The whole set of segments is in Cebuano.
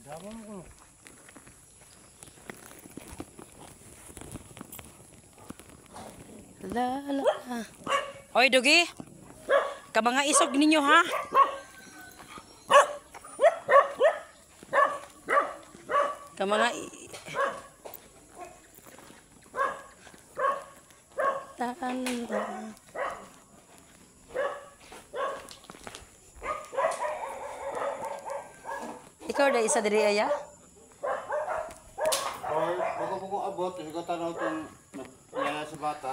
La la. Oy, Dugi. Ka mga isog ninyo ha. Ka mga Tanda. Ikaw da isa diri aya? Or bago abot, ikaw tanaw tong nagyaya sa bata.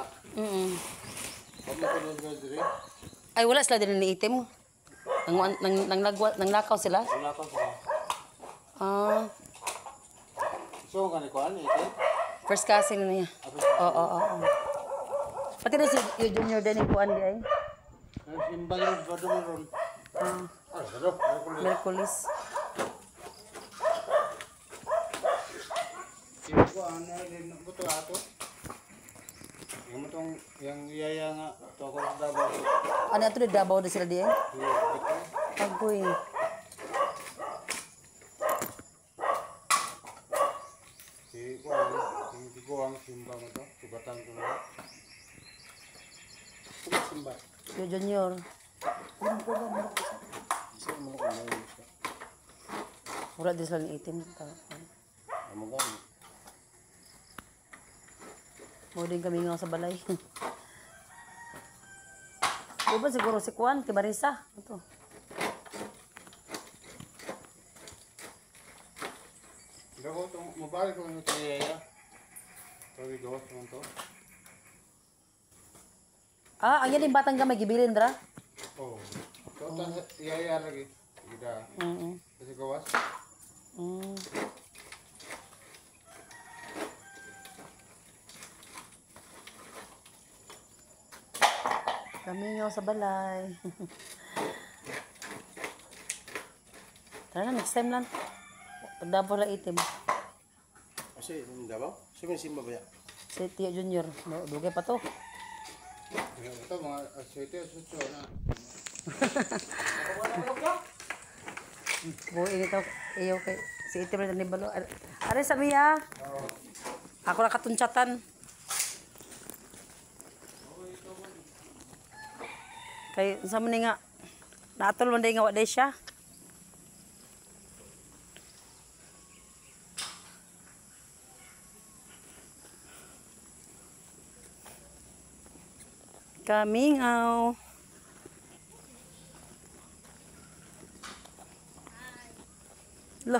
Ay wala sila din ni itim. Nang nang lakaw sila. Nang lakaw sila. Ah. So kani kuan ite? First cousin niya. Oo. Pati na si Junior din ni kuan di ay. Simba ron ba ron? Ah. Merkulis. Kuan din buto ato. Yung itong, yung iyaya nga, ito ako sa Davao. Ano ito, Davao na sila di eh? Agoy. Si Kuan, yung Kuang, simba mo to, sugatan ko na. Simba. Si Junior. Wala din sila ng itim. Mo din kami nga sa balay. Diba siguro si Kuan, kay Marisa. Ito. Dako, mabalik ko yung tiyaya. Sabi ko, ito. Ah, ang yan yung batang gamay, gibilin, dra? Oo. Ito, iyaya lagi. Ida. Kasi gawas. Kami nga sa balay. Tara na, next time lang. Pagdapo lang itim. Kasi, yung Davao? Sino yung simba ba yan? Si Tio Junior. Dugay pa to. Ito, mga 7, 8 na. Buhay ito. Iyo kay si itim na ni Balo. Are sa miya. Ako na katuntsatan. Kay sa man nga naatol man day nga wa day siya. Kamingaw. Lo.